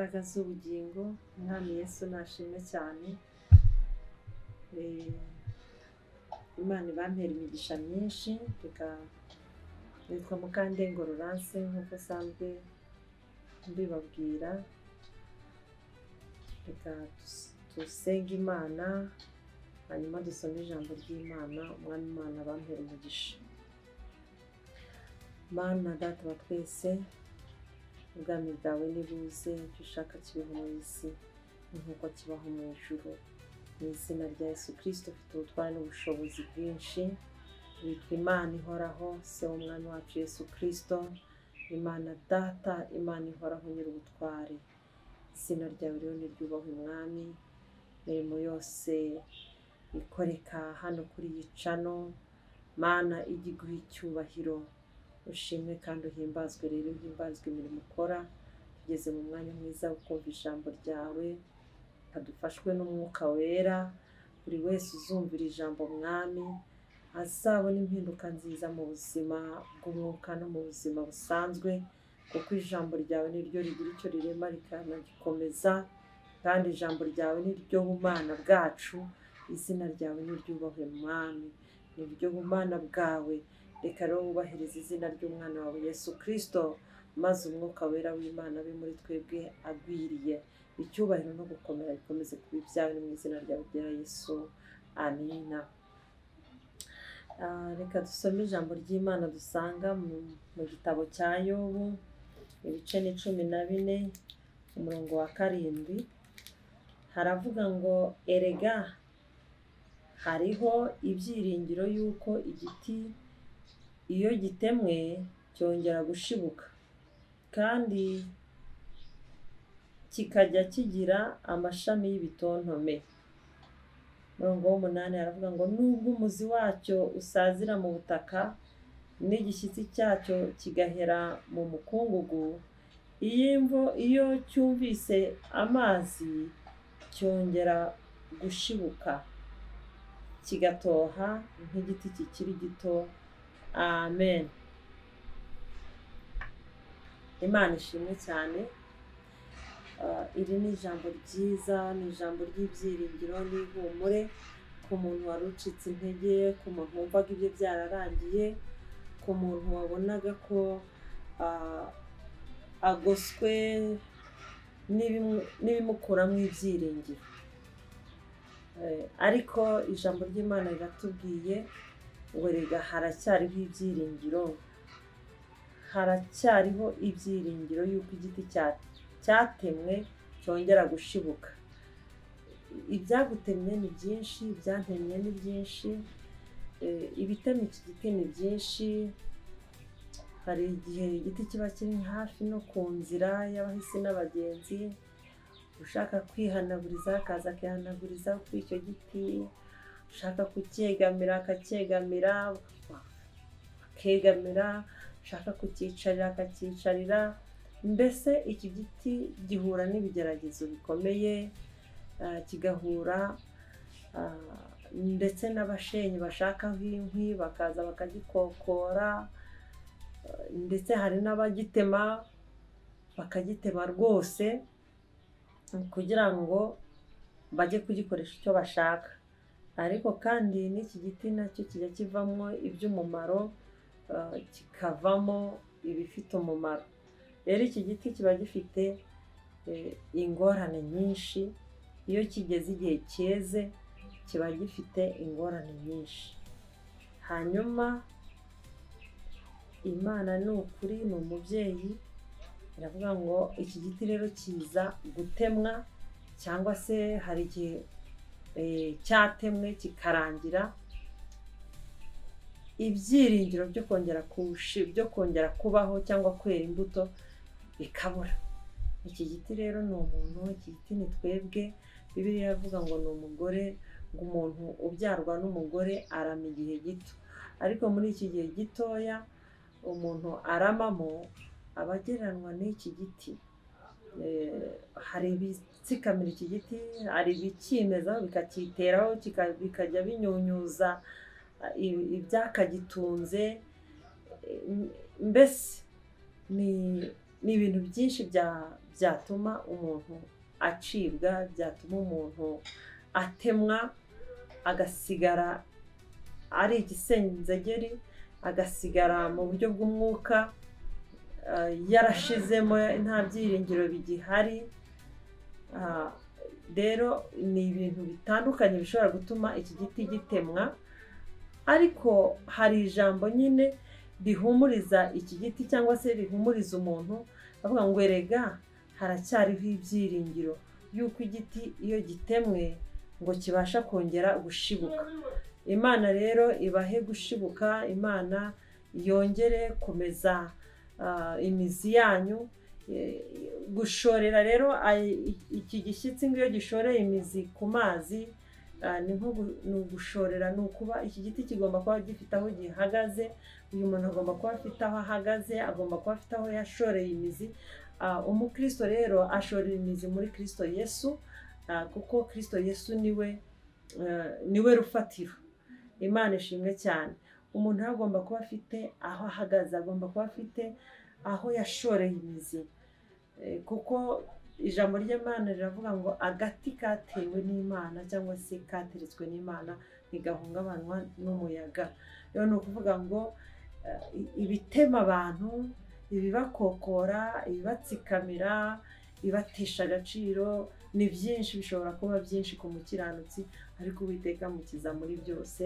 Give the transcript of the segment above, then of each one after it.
Imbaraga z'ubugingo, Umwami Yesu nashimwe cyane. Imana ibampera imigisha myinshi. Reka nitwa Mukandengo Laurence nk'uko nsanzwe mbibabwira. Reka dusenge Imana, hanyuma dusome ijambo ry'Imana. Umwami Imana abampera umugisha. Mana Data wa twese, ubwami bwawe nibuze, icyo ushaka kibeho mu isi nk'uko kibaho mu ijuru. Mu izina rya Yesu Kristo ufite ubutware n'ubushobozi bwinshi, witwa Imana ihoraho, Se w'Umwami wacu Yesu Kristo, Imana Data, Imana ihoraho nyir'ubutware. Izina ryawe rero niryubahwe Mwami. Imirimo yose ikoreka hano kuri iyi cano, Mana ijye iguha icyubahiro, ushimwe kandi uhimbazwe. Rero uhimbazwe imirimo ukora. Tugeze mu mwanya mwiza wo kumva ijambo ryawe, kadufashwe n'Umwuka Wera. Buri wese uzumvira ijambo Mwami azabona impinduka nziza mu buzima bw'umwuka no mu buzima busanzwe, kuko ijambo ryawe niryo rigira icyo rirema rikanagikomeza, kandi ijambo ryawe niryo bumana bwacu. Izina ryawe niryubahwe Mwami, niryo bumana bwawe. Reka rero wubahirize izina ry'Umwana wawe Yesu Kristo, maze Umwuka Wera w'Imana abe muri twebwe agwiriye. Icyubahiro no gukomera bikomeze kuba ibyawe, mu izina ryawe ryera Yesu, amina. Reka dusome ijambo ry'Imana dusanga mu gitabo cya Yobu, ibice ni 14, umurongo wa 7. Haravuga ngo: erega hariho ibyiringiro y'uko igiti iyo gitemwe cyongera gushibuka, kandi kikajya kigira amashami y'ibitontome. Umurongo w'8 aravuga ngo: nubwo umuzi wacyo usazira mu butaka, n'igishyitsi cyacyo kigahera mu mukungugu, iyo cyumvise amazi cyongera gushibuka, kigatoha nk'igiti kikiri gito. Amen. Imana ishimwe cyane. Iri ni ijambo ryiza, ni ijambo ry'ibyiringiro n'ihumure ku muntu wari ucitse intege, ku muntu wumvaga ibyo byararangiye, ku muntu wabonaga ko agoswe n'ibimukuramo ibyiringiro. Ariko ijambo ry'Imana riratubwiye ngo erega haracyariho ibyiringiro, haracyariho ibyiringiro y'uko igiti cyatemwe cyongera gushibuka. Ibyagutemye ni byinshi, ibyantemye ni byinshi, ibitema iki giti ni byinshi. Hari igihe igiti kiba kiri hafi no ku nzira y'abahisi n'abagenzi, ushaka kwihanaguriza akaza akihanaguriza kuri icyo giti, ushaka kucyegamira akacyegamira, akegamira, ushaka kucyicarira akacyicarira. Mbese iki giti gihura n'ibigeragezo bikomeye, kigahura ndetse n'abashenyi bashakaho inkwi bakaza bakagikokora, ndetse hari n'abagitema bakagitema rwose kugira ngo bajye kugikoresha icyo bashaka. Ariko kandi n'iki giti nacyo kijya kivamo iby'umumaro, kikavamo ibifite umumaro. Rero iki giti kiba gifite ingorane nyinshi. Iyo kigeze igihe cyeze kiba gifite ingorane nyinshi. Hanyuma Imana ni ukuri, ni umubyeyi, iravuga ngo iki giti rero kiza gutemwa, cyangwa se hari igihe cyatemwe kikarangira, ibyiringiro byo kongera kubaho cyangwa kwera imbuto bikabura. Iki giti rero ni umuntu, iki giti ni twebwe. Bibiliya iravuga ngo ni umugore, ngo umuntu ubyarwa n'umugore arama igihe gito, ariko muri iki gihe gitoya umuntu aramamo aba agereranwa n'iki giti. Hari ibitsikamira iki giti, hari ibikimeza bikacyiteraho, bikajya binyunyuza ibyakagitunze. Mbese ni ibintu byinshi byatuma umuntu acibwa, byatuma umuntu atemwa agasigara ari igisenzegeri, agasigara mu buryo bw'umwuka yarashizemo, nta byiringiro bigihari. Rero ni ibintu bitandukanye bishobora gutuma iki giti gitemwa, ariko hari ijambo nyine rihumuriza iki giti cyangwa se rihumuriza umuntu, bavuga ngo erega haracyariho ibyiringiro yuko igiti iyo gitemwe ngo kibasha kongera gushibuka. Imana rero ibahe gushibuka, Imana yongere komeza imizi yanyu. Gushorera rero iki gishyitsi ngo iyo gishoreye imizi ku mazi ni nko gushorera, ni ukuba iki giti kigomba kuba gifite aho gihagaze. Uyu muntu agomba kuba afite aho ahagaze, agomba kuba afite aho yashoreye imizi. Umukristo rero ashorera imizi muri Kristo Yesu, kuko Kristo Yesu niwe rufatiro. Imana ishimwe cyane. Umuntu agomba kuba afite aho ahagaze, agomba kuba afite aho yashoreye imizi, kuko ijambo ry'Imana riravuga ngo agati katewe n'Imana cyangwa se kateretswe n'Imana ntigahungabanywa n'umuyaga. Rero ni ukuvuga ngo ibitema abantu, ibibakokora, ibibatsikamira, ibibatesha agaciro ni byinshi, bishobora kuba byinshi ku mukiranutsi, ariko Uwiteka amukiza muri byose.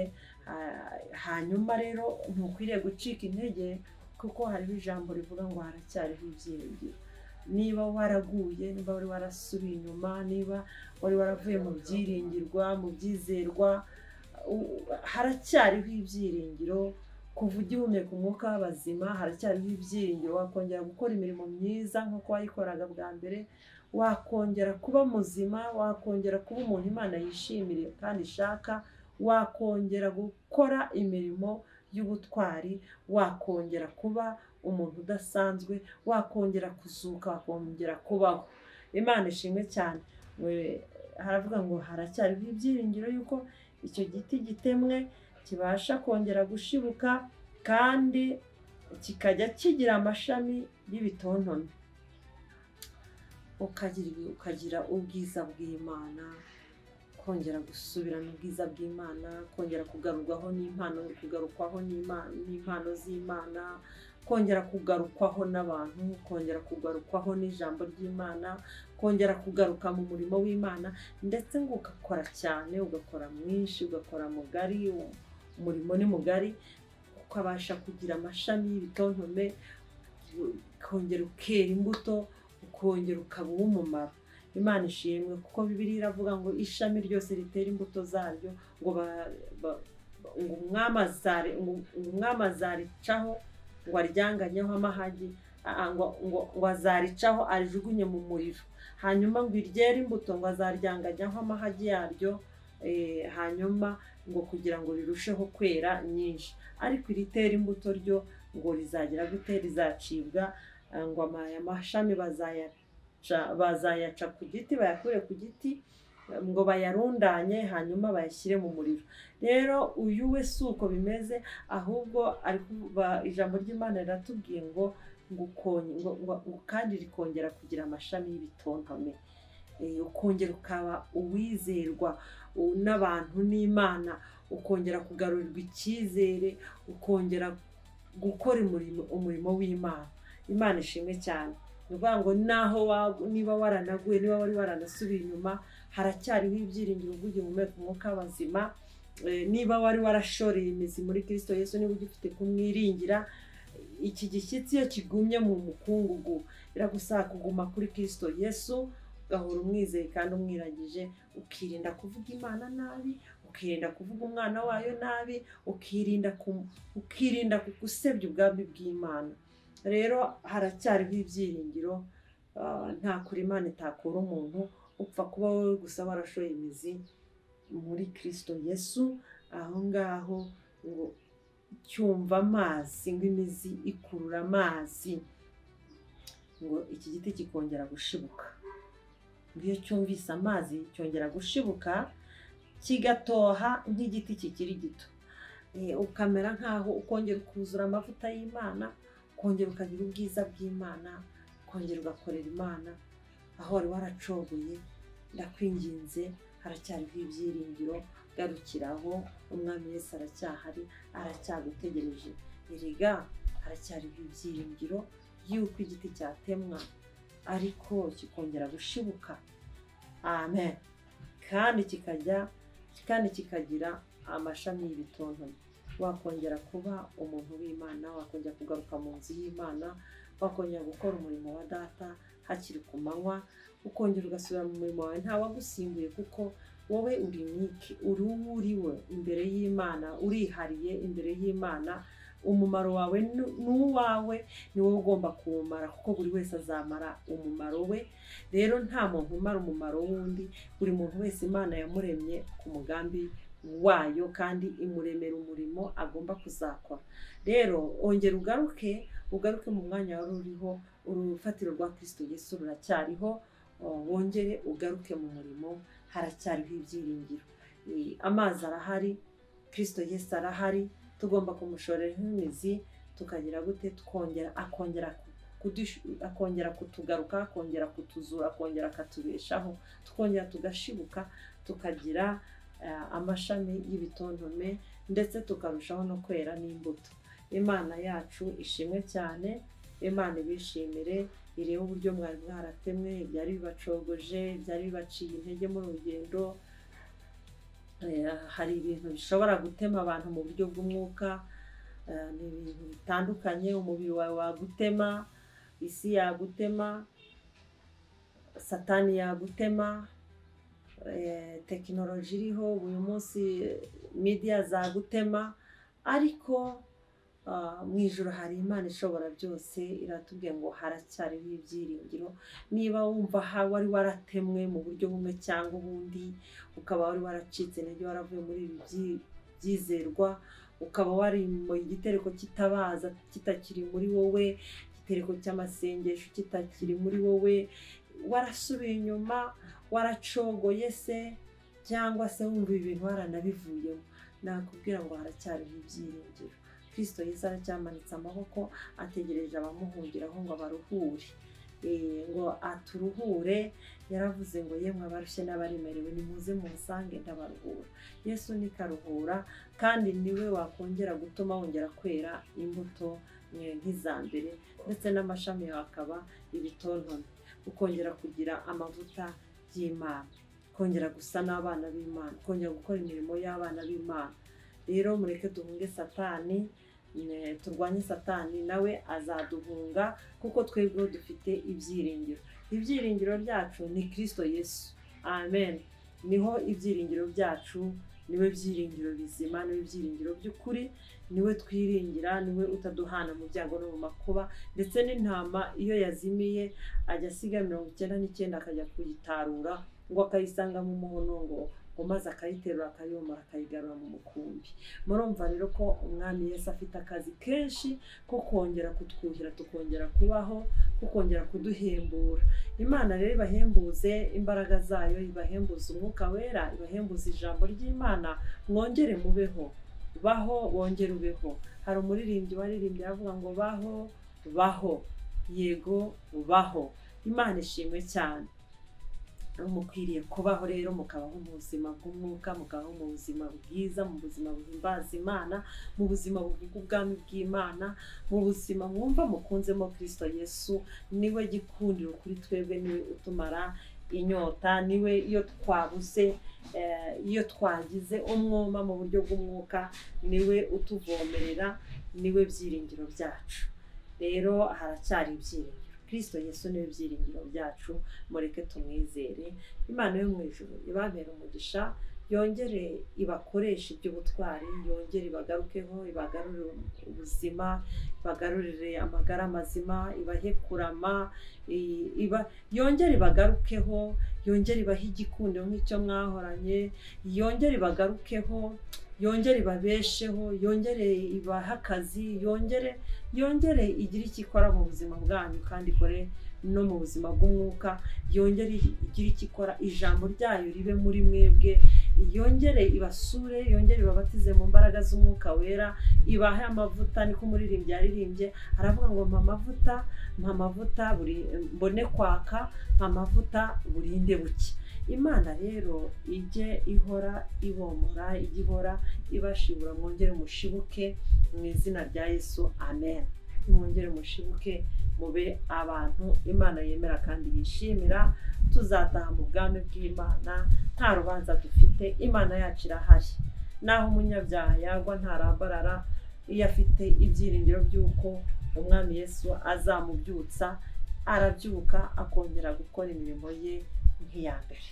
Hanyuma rero ntukwiriye gucika intege, kuko hariho ijambo rivuga ngo haracyariho ibyiringiro. Niba waraguye, niba wari warasubiye inyuma, niba wari waravuye mu byiringirwa, mu byizerwa, haracyariho ibyiringiro. Kuva ugihumeka umwuka w'abazima, haracyariho ibyiringiro. Wakongera gukora imirimo myiza nk'uko wayikoraga bwa mbere, wakongera kuba muzima, wakongera kuba umuntu Imana yishimire kandi ishaka, wakongera gukora imirimo y'ubutwari, wakongera kuba umuntu udasanzwe, wakongera kuzuka, wakongera kubaho. Imana ishimwe cyane. Haravuga ngo haracyariho ibyiringiro yuko icyo giti gitemwe kibasha kongera gushibuka kandi kikajya kigira amashami y'ibitontome, ukagira ubwiza bw'Imana, kongera gusubirana ubwiza bw'Imana, kongera kugarurwaho n'impano, kugarukwaho n'impano z'Imana, kongera kugarukwaho n'abantu, kongera kugarukwaho n'ijambo ry'Imana, kongera kugaruka mu murimo w'Imana, ndetse ngo ugakora cyane, ugakora mwinshi, ugakora mugari. Umurimo ni mugari, ukabasha kugira amashami y'ibitontome, ukongera ukera imbuto, ukongera ukaba uw'umumaro. Imana ishimwe, kuko Bibiliya iravuga ngo ishami ryose ritera imbuto zaryo, ngo umwami azaricaho ngo aryanganyeho amahagi, ngo azaricaho arijugunye mu muriro, hanyuma ngo iryere imbuto ngo azaryanganyaho amahagi yaryo, hanyuma ngo kugira ngo rirusheho kwera nyinshi. Ariko iritera imbuto ryo ngo rizagira gute? Rizacibwa, ngo amashami bazayaca ku giti, bayakure ku giti, ngo bayarundanye, hanyuma bayashyire mu muriro. Rero uyu we si uko bimeze, ahubwo ijambo ry'Imana riratubwiye ngo kandi rikongera kugira amashami y'ibitontome, ukongera ukaba uwizerwa n'abantu n'Imana, ukongera kugarurirwa icyizere, ukongera gukora umurimo w'Imana. Imana ishimwe cyane. Ni ukuvuga ngo naho niba waranaguye, niba wari waranasubiye inyuma, haracyariho ibyiringiro ubwo ugihumeka umwuka w'abazima. Niba wari warashoreye imizi muri Kristo Yesu, niba ugifite kumwiringira, iki gishyitsi iyo kigumye mu mukungugu biragusaba kuguma kuri Kristo Yesu, ugahora umwizeye kandi umwiragije, ukirinda kuvuga Imana nabi, ukirinda kuvuga umwana wayo nabi, ukirinda gusebya ubwami bw'Imana. Rero haracyariho ibyiringiro, nta kure Imana itakura umuntu, upfa kuba wowe gusa warashoye imizi muri Kristo Yesu. Aho ngaho ngo cyumva amazi, ngo imizi ikurura amazi, ngo iki giti kikongera gushibuka. Iyo cyumvise amazi cyongera gushibuka, kigatoha nk'igiti kikiri gito, ukamera nkaho ukongera ukuzura amavuta y'Imana, ukongera ukagira ubwiza bw'Imana, ukongera ugakorera Imana. aho wari waracogoye, ndakwinginze haracyariho ibyiringiro, garukiraho, Umwami Yesu aracyahari, aracyagutegereje. Erega haracyariho ibyiringiro yuko igiti cyatemwa ariko kikongera gushibuka, amen, kandi kikajya kandi kikagira amashami y'ibitontome. Wakongera kuba umuntu w'Imana, wakongera kugaruka mu nzu y'Imana, wakongera gukora umurimo wa Data hakiri ku manywa, ukongera ugasubira mu murimo wawe ntawagusimbuye, kuko wowe uri niki, uri uwo uriwe imbere y'Imana, urihariye imbere y'Imana. Umumaro wawe n'uwawe ni wowe ugomba kuwumara, kuko buri wese azamara umumaro we. Rero nta muntu umara umumaro w'undi, buri muntu wese Imana yamuremye ku mugambi wayo kandi imuremera umurimo agomba kuzakora. Rero ongera ugaruke, ugaruke mu mwanya wari uriho, urufatiro rwa Kristo Yesu ruracyariho, wongere ugaruke mu murimo, haracyariho ibyiringiro. Amazi arahari, Kristo Yesu arahari, tugomba kumushorera imizi, tukagira gute, tukongera akongera kutugaruka, akongera kutuzura, akongera akatubeshaho, tukongera tugashibuka, tukagira amashami y'ibitontome, ndetse tukarushaho no kwera n'imbuto. Imana yacu ishimwe cyane, Imana ibishimire, irebe uburyo mwari mwaratemwe, ibyari bibacogoje, ibyari bibaciye intege mu rugendo. Hari ibintu bishobora gutema abantu mu buryo bw'umwuka, ni ibintu bitandukanye. Umubiri wawe wagutema, isi yagutema, Satani yagutema, tekinoloji iriho uyu munsi, media zagutema, ariko mu ijuru hari Imana ishobora byose, iratubwiye ngo haracyariho ibyiringiro. Niba wumva wari waratemwe mu buryo bumwe cyangwa ubundi, ukaba wari waracitse intege, waravuye muri ibi byizerwa, ukaba wari mu gitereko kitabaza kitakiri muri wowe, igitereko cy'amasengesho kitakiri muri wowe, warasubiye inyuma, waracogoye se, cyangwa se wumva ibintu waranabivuyemo, nakubwira ngo haracyariho ibyiringiro. Kristo Yesu aracyamanitse amaboko, ategereje abamuhungiraho ngo abaruhure, ngo aturuhure. Yaravuze ngo yemwe abarushye n'abaremerewe nimuze munsange ndabaruhura. Yesu ni karuhura, kandi niwe wakongera gutuma wongera kwera imbuto nk'iza mbere, ndetse n'amashami yawe akaba ibitontome, ukongera kugira amavuta y'Imana, kongera gusa n'abana b'Imana, kongera gukora imirimo y'abana b'Imana. Rero mureke duhunge Satani, turwanye Satani, nawe azaduhunga, kuko twebwe dufite ibyiringiro. Ibyiringiro byacu ni Kristo Yesu, amen. Niho ibyiringiro byacu, niwe byiringiro bizima, niwe byiringiro by'ukuri, niwe twiringira, niwe utaduhana mu byago no mu makuba. Ndetse n'intama iyo yazimiye ajya asiga 99 akajya kuyitarura, ngo akayisanga mu muhonongo, ngo maze akayiterura, akayomora, akayigarura mu mukumbi. Murumva rero ko Umwami Yesu afite akazi kenshi ko kongera kutwuhira, tukongera kubaho, ko kongera kuduhembura. Imana rero ibahembuze imbaraga zayo, ibahembuze umwuka wera, ibahembuze ijambo ry'Imana, mwongere mubeho, baho wongere ubeho. Hari umuririmbyi waririmbye avuga ngo baho, baho, yego baho. Imana ishimwe cyane. Mukwiriye kubaho rero, mukabaho mu buzima bw'umwuka, mukabaho mu buzima bwiza, mu buzima buhimbaza Imana, mu buzima buvuga ubwami bw'Imana, mu buzima mwumva mukunzemo Kristo Yesu. Niwe gikundiro kuri twebwe, niwe utumara inyota, niwe iyo twabuze, iyo twagize umwuma mu buryo bw'umwuka, niwe utuvomerera, niwe byiringiro byacu. Rero haracyari ibyiringiro, Kristo Yesu niwe byiringiro byacu, mureke tumwizere. Imana yo mu ijuru ibabere umugisha, yongere ibakoreshe iby'ubutwari, yongere ibagarukeho, ibagarurire ubuzima, ibagarurire amagara mazima, ibahe kurama, yongere ibagarukeho, yongere ibahe igikundiro nk'icyo mwahoranye, yongere ibagarukeho, yongere ibabesheho, yongere ibahe akazi, yongere igire icyo ikora mu buzima bwanyu, kandi ikore no mu buzima bw'umwuka, yongere igire icyo ikora, ijambo ryayo ribe muri mwebwe, yongere ibasure, yongere ibabatize mu mbaraga z'umwuka wera, ibahe amavuta. Niko umuririmbyi yaririmbye aravuga ngo mpa amavuta, mpa amavuta buri mbone kwaka, mpa amavuta burinde buke. Imana rero ijye ihora ibomora, ijye ihora ibashibura, mwongere mushibuke mu izina rya Yesu, amen. Mwongere mushibuke mube abantu Imana yemera kandi yishimira. Tuzataha mu bwami bw'Imana nta rubanza dufite, Imana yacu irahari. Naho umunyabyaha yagwa ntarambarara, iyo afite ibyiringiro by'uko umwami Yesu azamubyutsa, arabyuka akongera gukora imirimo ye nk'iya mbere.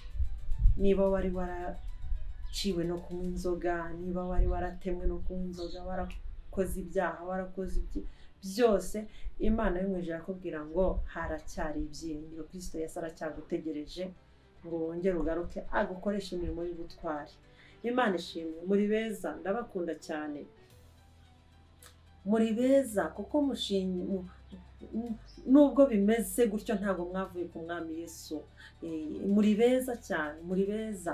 Niba wari waraciwe no kunywa inzoga, niba wari waratemwe no kunywa inzoga, warakoze ibyaha, warakoze byose, Imana yo mu ijuru irakubwira ngo haracyari ibyiringiro, Kristo Yesu aracyagutegereje ngo wongere ugaruke agukoreshe imirimo y'ubutwari. Imana ishimwe, muri beza, ndabakunda cyane, muri beza kuko nubwo bimeze gutyo ntabwo mwavuye ku mwami Yesu. Muri beza cyane, muri beza,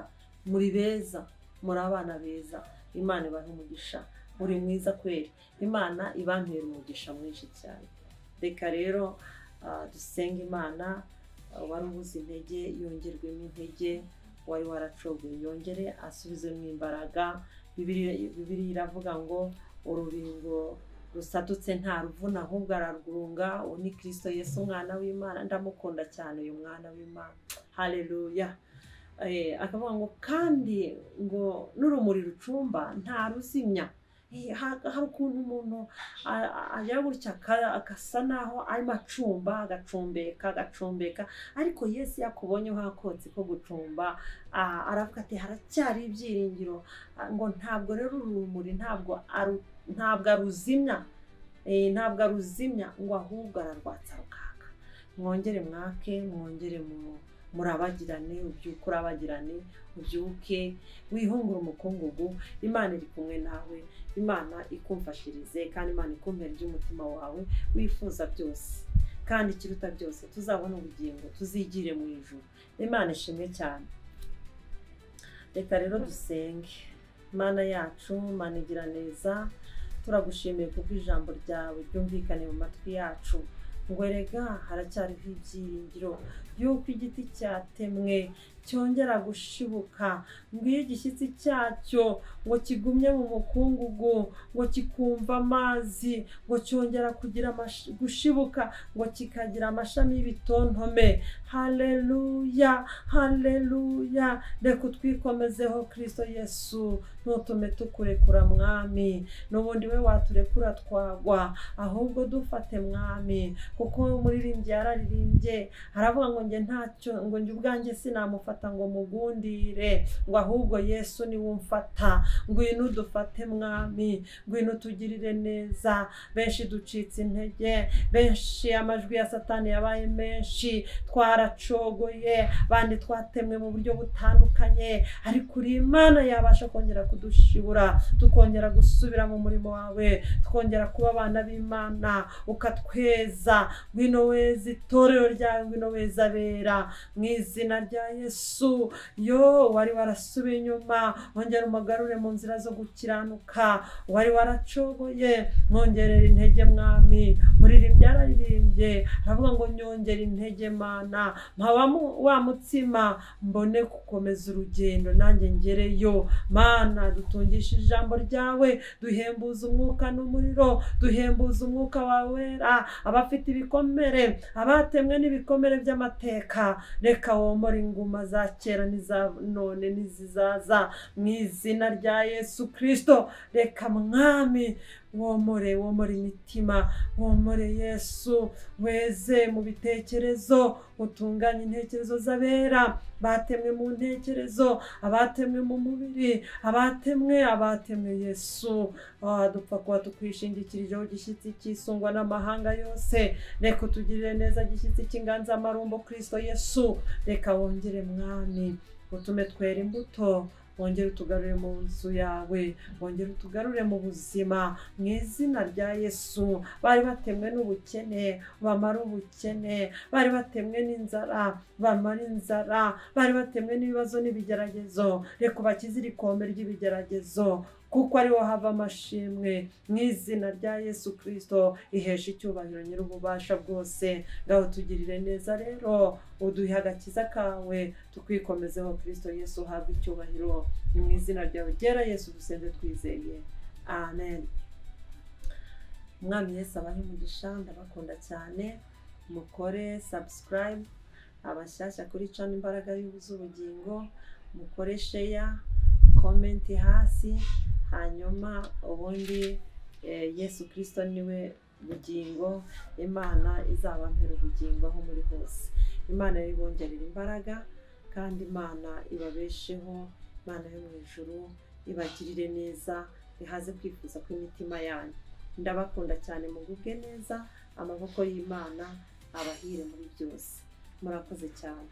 muri beza, muri abana beza. Imana ibahe umugisha, uri mwiza kweri, Imana ibampera umugisha mwinshi cyane. Reka rero dusenge Imana. Wari ubuze intege yongerwemo intege, wari waracogoye yongere asubizemo imbaraga. Bibiliya iravuga ngo urubingo rusadutse nta ruvuna ahubwo ararwunga. Uwo ni Kristo Yesu umwana w'Imana, ndamukunda cyane uyu mwana w'Imana, haleluya. Akavuga ngo kandi ngo n'urumuri rucumba nta ruzimya. Hari ukuntu umuntu ajya gutya agasa naho arimo acumba, agacumbeka agacumbeka, ariko Yesu yakubonyeho akotsi ko gucumba aravuga ati haracyari ibyiringiro, ngo ntabwo rero urumuri ntabwo aruzimya, ntabwo aruzimya, ngo ahubwo ararwatsa rukaka. Mwongere mwake, mwongere murabagirane, ubyuke urabagirane, ubyuke wihungure umukungugu. Imana iri kumwe nawe, Imana ikumfashirize kandi Imana ikumpera iby'umutima wawe wifuza byose, kandi ikiruta byose tuzabona ubugingo, tuzigire mu ijuru. Imana ishimwe cyane. Reka rero dusenge. Mana yacu, Mana igira neza, turagushimiye kubw'ijambo ryawe ryumvikane mu matwi yacu. Ngo erega haracyariho ibyiringiro y'uko igiti cyatemwe cyongera gushibuka, ngo iyo igishyitsi cyacyo ngo kigumye mu mukungugu, ngo kikumva amazi, ngo cyongera kugira gushibuka, ngo kikagira amashami y'ibitontome. Haleluya, haleluya. Reka utwikomezeho Kristo Yesu, ntutume tukurekura mwami, n'ubundi we waturekura twagwa, ahubwo dufate mwami, kuko umuririmbyi yararirimbye aravuga ngo nge ntacyo, ngo nge ubwanjye sinamufata ngo mugundire, ngo ahubwo Yesu niwe umfata. Ngwino udufate mwami, ngwino utugirire neza. Benshi ducitse intege, benshi amajwi ya Satani yabaye menshi, twaracogoye, bandi twatemwe mu buryo butandukanye, ariko uri Imana yabasha kongera kudushibura, tukongera gusubira mu murimo wawe, tukongera kuba abana b'Imana, ukatweza. Ngwino weza itorero ryawe, ngwino weza abera mu izina rya Yesu. Yo wari warasubiye inyuma, ongera umugarure mu nzira zo gukiranuka, wari waracogoye mwongerera intege mwami. Muririmbyi yararirimbye aravuga ngo nyongera intege Mana, mpa wa mutsima mbone gukomeza urugendo nanjye ngereyo. Mana dutungishe ijambo ryawe, duhembuze umwuka n'umuriro, duhembuze umwuka wawe wera. Abafite ibikomere, abatemwe n'ibikomere by'amateka, reka womore inguma za kera n'iza none n'izizaza mu izina rya Yesu Kristo. Reka mwami womore, womore imitima, womore Yesu, weze mu bitekerezo, utunganye intekerezo z'abera batemwe mu ntekerezo, abatemwe mu mubiri, abatemwe, abatemwe Yesu. Dupfa kuba tukwishingikirijeho gishyitsi cyisungwa n'amahanga yose. Reka utugirire neza gishyitsi cy'inganzamarumbo Kristo Yesu. Reka wongere mwami utume twera imbuto, Wongere utugarure mu nzu yawe, wongere utugarure mu buzima mu izina rya Yesu. Bari batemwe n'ubukene, bamara ubukene, bari batemwe n'inzara, bamara inzara, bari batemwe n'ibibazo n'ibigeragezo, reka ubakize irikombe ry'ibigeragezo, kuko ariho hava amashimwe mu izina rya Yesu Kristo. Ihesha icyubahiro nyir'ububasha bwose. Ngaho tugirire neza rero, uduhe agakiza kawe, tukwikomezeho Kristo Yesu, uhabwe icyubahiro. Ni mu izina ryawe ryera Yesu dusenze twizeye, amen. Umwami Yesu abahe umugisha, ndabakunda cyane. Mukore subscribe abashyashya kuri channel Imbaraga z'Ubugingo, mukore share, comment hasi, hanyuma ubundi Yesu Kristo niwe bugingo. Imana izabampera ubugingo aho muri hose. Imana ibongerera imbaraga, kandi Imana ibabesheho. Imana yo mu ijuru ibagirire neza, ihaze kwifuza kw'imitima yanyu. Ndabakunda cyane, mugubwe neza, amaboko y'Imana abahire muri byose. Murakoze cyane.